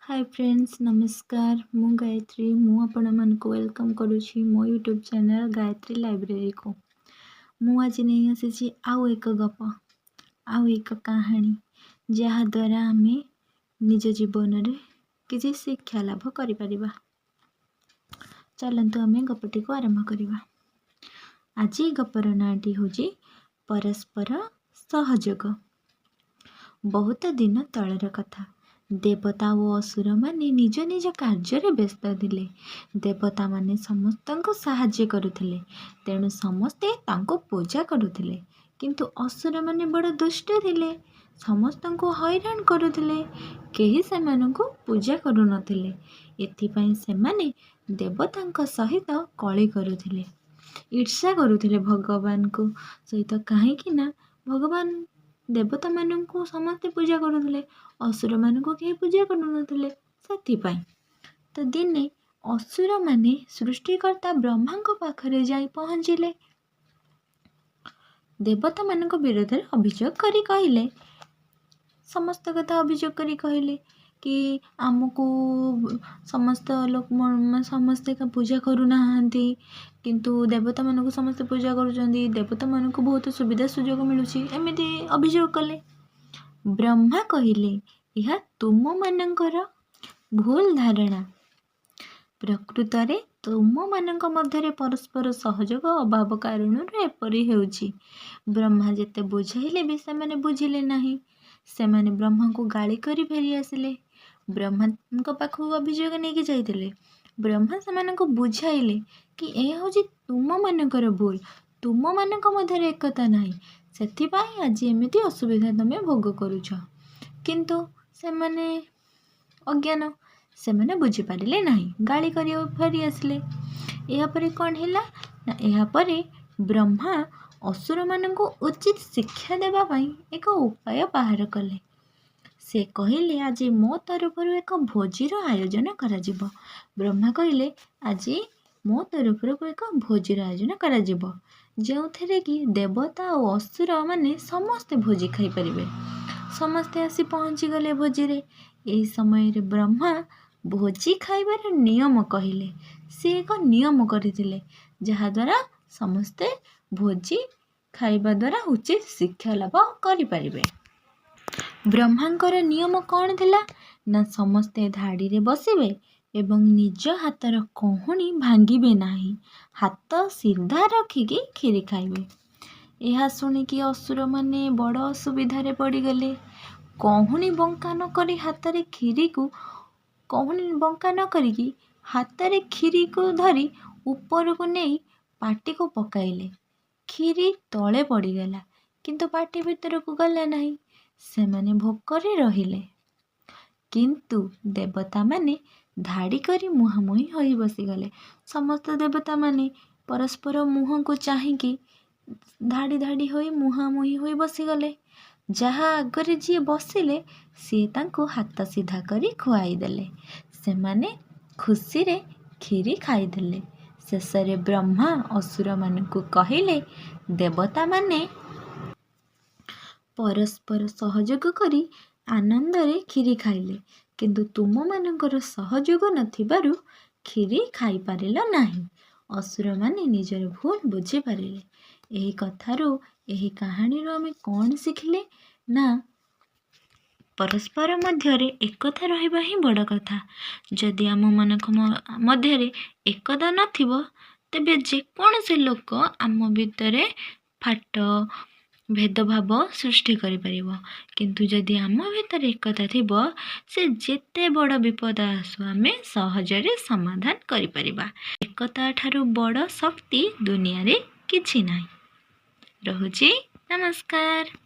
ହାଏ friends, ନମସ୍କାର। ମୁଁ ଗାୟତ୍ରୀ। ମୁଁ ଆପଣମାନଙ୍କୁ welcome କରୁଛି ମୋ ୟୁଟ୍ୟୁବ୍ ଚ୍ୟାନେଲ୍ ଗାୟତ୍ରୀ ଲାଇବ୍ରେରୀକୁ। ମୁଁ ଆଜି ନେଇ ଆସିଛି ଆଉ ଏକ ଗପ, ଆଉ ଏକ କାହାଣୀ, ଯାହାଦ୍ୱାରା ଆମେ ନିଜ ଜୀବନରେ କିଛି ଶିକ୍ଷା ଲାଭ କରିପାରିବା। ଚାଲନ୍ତୁ, ଆମେ ଗପଟିକୁ ଆରମ୍ଭ କରିବା। ଆଜି ଗପର ନାଁଟି ହେଉଛି ପରସ୍ପର ସହଯୋଗ। ବହୁତ ଦିନ ତଳର କଥା। ଦେବତା ଓ ଅସୁରମାନେ ନିଜ ନିଜ କାର୍ଯ୍ୟରେ ବ୍ୟସ୍ତ ଥିଲେ। ଦେବତାମାନେ ସମସ୍ତଙ୍କୁ ସାହାଯ୍ୟ କରୁଥିଲେ, ତେଣୁ ସମସ୍ତେ ତାଙ୍କୁ ପୂଜା କରୁଥିଲେ। କିନ୍ତୁ ଅସୁରମାନେ ବଡ଼ ଦୁଷ୍ଟ ଥିଲେ, ସମସ୍ତଙ୍କୁ ହଇରାଣ କରୁଥିଲେ। କେହି ସେମାନଙ୍କୁ ପୂଜା କରୁନଥିଲେ। ଏଥିପାଇଁ ସେମାନେ ଦେବତାଙ୍କ ସହିତ କଳି କରୁଥିଲେ, ଈର୍ଷା କରୁଥିଲେ ଭଗବାନଙ୍କ ସହିତ। କାହିଁକି ନା ଭଗବାନ ଦେବତାମାନଙ୍କୁ ସମସ୍ତେ ପୂଜା କରୁଥିଲେ, ଅସୁରମାନଙ୍କୁ କେହି ପୂଜା କରୁନଥିଲେ, ସେଥିପାଇଁ। ତ ଦିନେ ଅସୁରମାନେ ସୃଷ୍ଟିକର୍ତ୍ତା ବ୍ରହ୍ମାଙ୍କ ପାଖରେ ଯାଇ ପହଞ୍ଚିଲେ। ଦେବତାମାନଙ୍କ ବିରୋଧରେ ଅଭିଯୋଗ କରି କହିଲେ, ସମସ୍ତ କଥା ଅଭିଯୋଗ କରି କହିଲେ କି ଆମକୁ ସମସ୍ତ ଲୋକ ସମସ୍ତେ ପୂଜା କରୁନାହାନ୍ତି, କିନ୍ତୁ ଦେବତାମାନଙ୍କୁ ସମସ୍ତେ ପୂଜା କରୁଛନ୍ତି, ଦେବତାମାନଙ୍କୁ ବହୁତ ସୁବିଧା ସୁଯୋଗ ମିଳୁଛି। ଏମିତି ଅଭିଯୋଗ କଲେ। ବ୍ରହ୍ମା କହିଲେ, ଏହା ତୁମମାନଙ୍କର ଭୁଲ ଧାରଣା। ପ୍ରକୃତରେ ତୁମମାନଙ୍କ ମଧ୍ୟରେ ପରସ୍ପର ସହଯୋଗ ଅଭାବ କାରଣରୁ ଏପରି ହେଉଛି। ବ୍ରହ୍ମା ଯେତେ ବୁଝାଇଲେ ବି ସେମାନେ ବୁଝିଲେ ନାହିଁ। ସେମାନେ ବ୍ରହ୍ମାଙ୍କୁ ଗାଳି କରି ଫେରି ଆସିଲେ। ବ୍ରହ୍ମାଙ୍କ ପାଖକୁ ଅଭିଯୋଗ ନେଇକି ଯାଇଥିଲେ। ବ୍ରହ୍ମା ସେମାନଙ୍କୁ ବୁଝାଇଲେ କି ଏହା ହେଉଛି ତୁମମାନଙ୍କର ଭୁଲ, ତୁମମାନଙ୍କ ମଧ୍ୟରେ ଏକତା ନାହିଁ, ସେଥିପାଇଁ ଆଜି ଏମିତି ଅସୁବିଧା ତୁମେ ଭୋଗ କରୁଛ। କିନ୍ତୁ ସେମାନେ ଅଜ୍ଞାନ, ସେମାନେ ବୁଝିପାରିଲେ ନାହିଁ, ଗାଳି କରି ଫେରି ଆସିଲେ। ଏହାପରେ କ'ଣ ହେଲା ନା, ଏହାପରେ ବ୍ରହ୍ମା ଅସୁରମାନଙ୍କୁ ଉଚିତ ଶିକ୍ଷା ଦେବା ପାଇଁ ଏକ ଉପାୟ ବାହାର କଲେ। ସେ କହିଲେ, ଆଜି ମୋ ତରଫରୁ ଏକ ଭୋଜିର ଆୟୋଜନ କରାଯିବ। ବ୍ରହ୍ମା କହିଲେ, ଆଜି ମୋ ତରଫରୁ ଏକ ଭୋଜିର ଆୟୋଜନ କରାଯିବ, ଯେଉଁଥିରେ କି ଦେବତା ଓ ଅସୁରମାନେ ସମସ୍ତେ ଭୋଜି ଖାଇପାରିବେ। ସମସ୍ତେ ଆସି ପହଞ୍ଚିଗଲେ ଭୋଜିରେ। ଏହି ସମୟରେ ବ୍ରହ୍ମା ଭୋଜି ଖାଇବାର ନିୟମ କହିଲେ। ସେ ଏକ ନିୟମ କରିଥିଲେ, ଯାହାଦ୍ୱାରା ସମସ୍ତେ ଭୋଜି ଖାଇବା ଦ୍ୱାରା ଉଚିତ ଶିକ୍ଷା ଲାଭ କରିପାରିବେ। ବ୍ରହ୍ମାଙ୍କର ନିୟମ କ'ଣ ଥିଲା ନା, ସମସ୍ତେ ଧାଡ଼ିରେ ବସିବେ ଏବଂ ନିଜ ହାତର କହୁଣୀ ଭାଙ୍ଗିବେ ନାହିଁ, ହାତ ସିଧା ରଖିକି କ୍ଷୀରି ଖାଇବେ। ଏହା ଶୁଣିକି ଅସୁରମାନେ ବଡ଼ ଅସୁବିଧାରେ ପଡ଼ିଗଲେ। କହୁଣୀ ବଙ୍କା ନ କରି ହାତରେ କ୍ଷୀରିକୁ, କହୁଣୀ ବଙ୍କା ନ କରିକି ହାତରେ କ୍ଷୀରିକୁ ଧରି ଉପରକୁ ନେଇ ପାଟିକୁ ପକାଇଲେ। କ୍ଷୀରି ତଳେ ପଡ଼ିଗଲା, କିନ୍ତୁ ପାଟି ଭିତରକୁ ଗଲା ନାହିଁ। ସେମାନେ ଭୋକରେ ରହିଲେ। କିନ୍ତୁ ଦେବତାମାନେ ଧାଡ଼ି କରି ମୁହାଁମୁହିଁ ହୋଇ ବସିଗଲେ। ସମସ୍ତ ଦେବତାମାନେ ପରସ୍ପର ମୁହଁକୁ ଚାହିଁକି ଧାଡ଼ି ଧାଡ଼ି ହୋଇ ମୁହାଁମୁହିଁ ହୋଇ ବସିଗଲେ। ଯାହା ଆଗରେ ଯିଏ ବସିଲେ, ସିଏ ତାଙ୍କୁ ହାତ ସିଧା କରି ଖୁଆଇଦେଲେ। ସେମାନେ ଖୁସିରେ କ୍ଷୀରି ଖାଇଦେଲେ। ଶେଷରେ ବ୍ରହ୍ମା ଅସୁରମାନଙ୍କୁ କହିଲେ, ଦେବତାମାନେ ପରସ୍ପର ସହଯୋଗ କରି ଆନନ୍ଦରେ କ୍ଷୀରି ଖାଇଲେ, କିନ୍ତୁ ତୁମମାନଙ୍କର ସହଯୋଗ ନଥିବାରୁ କ୍ଷୀରି ଖାଇପାରିଲ ନାହିଁ। ଅସୁରମାନେ ନିଜର ଭୁଲ ବୁଝିପାରିଲେ। ଏହି କଥାରୁ, ଏହି କାହାଣୀରୁ ଆମେ କ'ଣ ଶିଖିଲେ ନା, ପରସ୍ପର ମଧ୍ୟରେ ଏକତା ରହିବା ହିଁ ବଡ଼ କଥା। ଯଦି ଆମମାନଙ୍କ ମଧ୍ୟରେ ଏକତା ନଥିବ, ତେବେ ଯେକୌଣସି ଲୋକ ଆମ ଭିତରେ ଫାଟ, ଭେଦଭାବ ସୃଷ୍ଟି କରିପାରିବ। କିନ୍ତୁ ଯଦି ଆମ ଭିତରେ ଏକତା ଥିବ, ସେ ଯେତେ ବଡ଼ ବିପଦ ଆସୁ, ଆମେ ସହଜରେ ସମାଧାନ କରିପାରିବା। ଏକତା ଠାରୁ ବଡ଼ ଶକ୍ତି ଦୁନିଆରେ କିଛି ନାହିଁ। ରହୁଛି, ନମସ୍କାର।